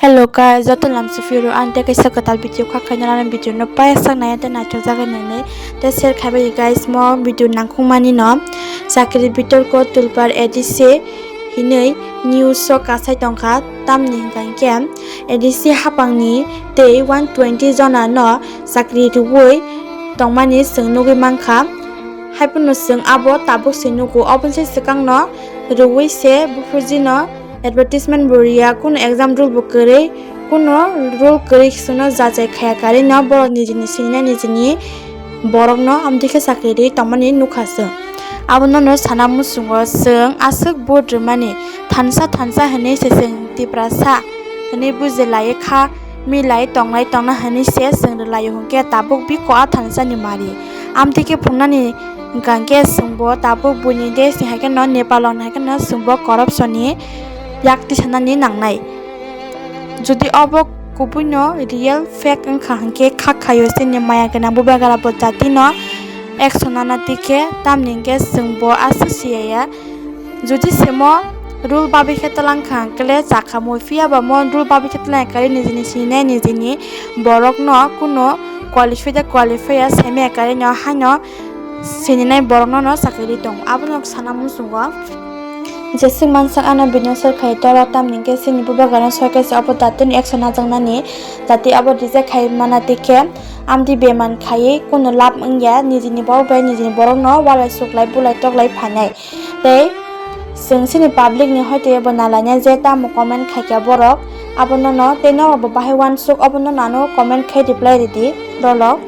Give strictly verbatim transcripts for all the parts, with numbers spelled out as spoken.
Hello guys, joto lamsu phiro ang tei kaisa kwtal video kha khaina rani video no paisa nai tei naithok jagwi nai tei share khai bai guys mo video nangkukmani no chakri bitorko tulpar A D C hinwi news o kasai tongkha tamni hwnkha hinkhe A D C hapangni tei one twenty jona no chakri rwui tongmani chwng nugwi mankha. Haiphano chwng abo tabuk se nugo, oboni se swkangno rwui se buphurjino advertisement bo riya, kunu exam rule bo kwrwi, kunu rule kwrwi chwngno jachai khaya karwino borok nijini sinina nijini borokno amtwi khe chakri rwi tongmani nukha chwng. Abono no sana muchungo chwng aswk vote rwmani thansa thansa hwnwi se chwng Tiprasa hwnwi buji laiwi kha. Milai tonglai tongna hwnwi se chwng rwlaio hwnkhe tabuk biko a thansani mari. Amtwi khe phungnani hwnkha hwnkhe chwngbo tabuk buini desh ni hai kheno Nepal rok ni hai kheno chwngbo corruption ni yak tisanani nangnai. Jodi obo kubuino real fake wngkha hwnkhe kha khaio chini maya gwnang bubagra bo jatino action nana tikhe tamni hwnkhe chwngbo aswk siyaya. Jodi semo rule babi khe twlang kha hwnkhe le chakhamwi phiya ba mo rule babi khe twlang kha nijini sinai nijini borokno kuno qualify da qualify ya saimaya karino haino sininai borokno no chakri tongo abono sana muchungo. Jeswk mansak ano bini sor khai toro tamni hwnkhe chini bubagrano soi kaisa obo jatini action najaknani jati abo reject khai mana tikhe amtwi beman khaiwi kuno lab wngya nijini borok bai nijini borokno walai suklai bulai toklai phainai. Tei chwng chini public ni hoite bo nalainai je tamo comment khaikha borok abono no tei norok bo bahai uansuk obono no ano comment khai reply ridi rolo.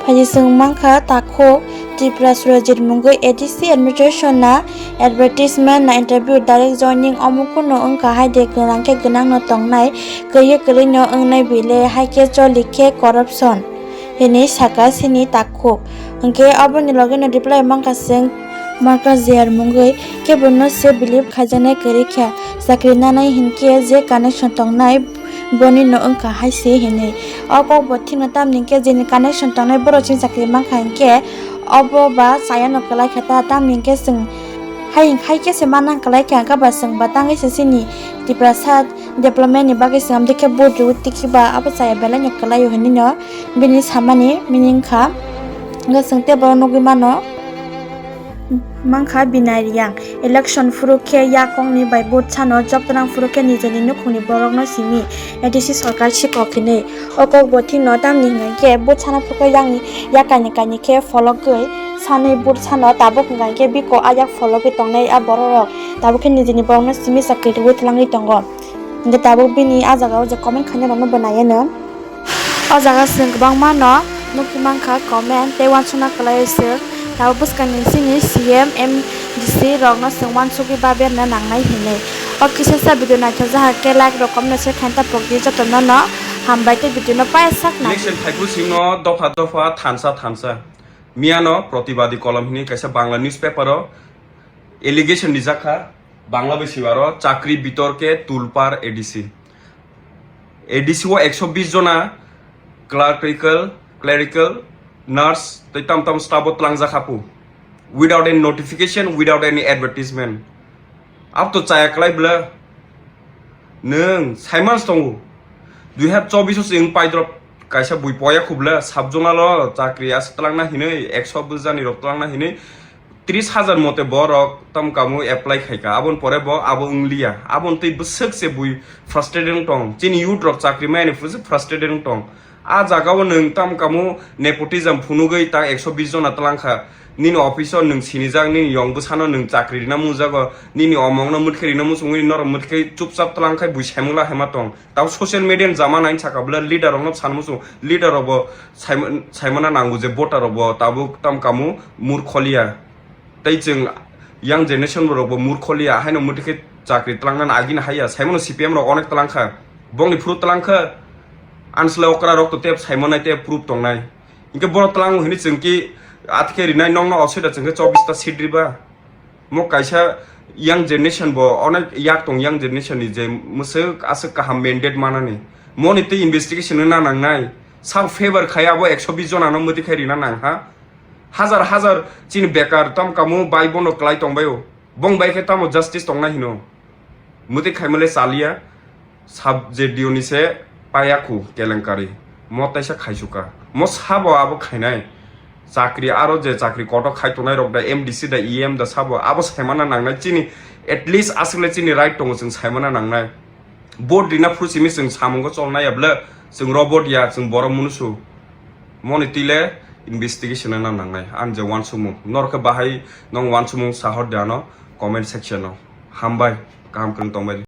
Phaidi chwng mankha takhuk Tripura Surajit mungwi A D C administration na advertisement na interview direct joining omo kuno wngkha hai de gwnang khe gwnang no tongnai kwrwi kwrwi no wngnai bile hai khe choli khe corruption hinwi saka chini takhuk. Hwnkhe aboni loge no reply mankha chwng Marcus J R mungwi kebo no se believe khaijaknai kwrwi kha chakri nanai hinkhe je connection tongnai boni no wngkha hai se hinwi. O kok bo thikno tamni hwnkhe jeni connection tongnai borok chini chakri mankha hinkhe obo ba chaya no kwlai kha ta tamni hwnkhe chwng hai hai khe se mana kwlai kha hwnkhe ba chwng ba tangwi se chini Tiprasa development ni bagwi chwng amtwi khe vote rwui tikhi ba abo chaya belai no kwlai o hinwi no bini samani meaning kha. Hwnkhe chwng tei borok nugwi mano. Mankha Binai Riyang. Election phuru khe yakongni bai vote sano jobtwrang phuru khe nijeni nukhungni borokno simi A D C sorkar sikok hinwi. O kok bo thikno tamni hwnkhe vote sana phuru khe yakni yak kaini kaini khe phologwi sanwi vote sano tabuk hwnkha khe biko a yak phologwi tongnai a borok rok tabuk khe nijeni borokno simi chakri rwui twlangwi tongo. Hwnkhe tabuk bini a jaga o je comment khainai rokno bo naiya no. O jaga chwng kwbangma no nukwi mankha comment tei uansukna kwlaiwi chwng tabuk bwskangni chini C M, M D C rokno chwng uansukwi baberna nangnai hinwi. O kisa sa video naithok jahak khe like rok comment share khaina tapok di jotono no hambai tei video no paisa sakna. Election phaiphuru singno dopha dopha thansa thansa miyano Protibadi Kolom hwnwi kaisa Bangla newspaper o allegation rijak kha. Bangla bai sibaro chakri bitorke tulpar A D C. A D C o ekso bis jona clerical, clerical, nurse tei tam tam staff o tlangjak hapu. Without any notification, without any advertisement. Abo to chaya kwlai bwla. Nwng saimans tongo. Dui hazar chobbish o chwng paidrop kaisa bui poya khubla sub zonal o chakri asa twlangna hinwi ekso bwsani rok twlangna hinwi tris hajar mote borok tam kamu apply khaika, aboni pore bo abo wngliya, aboni twi bwswk se bui frustrated wng tong, chini youth rok chakri maya ni frustrated wng tong. A jaga o nwng tam kamu nepotism phunugwi ta ekso bis jona twlang kha, nini office o nwng sinijak, nini yong bwsano nwng chakri rina mujago, nini omong no mwthikhe rina muchungwi norok mwthikhe chupchap twlang khai bui saimungla haima tong. Tamo social media ni jama nai saka bwle leader rok no sana muchung, leader rok bo saima-, saimana nango je voter rok bo tabuk tam kamu murkholiya. Tei chwng young generation rok bo murkholiya, haino mwtwi khe chakri twlangnani agini haiya, saimano C P M rok onek twlang kha, bongni phuru twlang kha, ani slai okra rok to tep saimanai tep proof tongnai, hinkhe bono twlango hinwi chwng ki athikhe rinai nokno osoi da chwng khe chobbish ta seat riba. Mo kaisa young generation bo onek yak tong, young generation ni je mwswk aswk kaham mandate manani, moni tei investigation wngna nangnai, sak favor khai abo ekso bis jona no mwtwi khai rina nang ha. Hazar hazar chini bekar tam kamu bai bono kwlai tongbaio. Bong bai khe tamo justice tongna hino. Mwtwi khaimale chaliya. Sub J D O ni se payakhu kelenkari, mo taisa khaisuka, mo sabo abo khainai. Chakri aro je chakri koto khai tongnai rok da M D C da E M da sabo abo saimana nangnai chini, at least aswkle chini right tongo chwng saimana nangnai. Vote rina phuru simi chwng samungo cholnai ya bwle, chwng robot ya, chwng borok munusu. Moni tile investigation na nangnai. Ang je wansukmung, norok khe bahai nong wansukmung sahor de ano comment section o. Hambai, kaham kwrwng tongbai.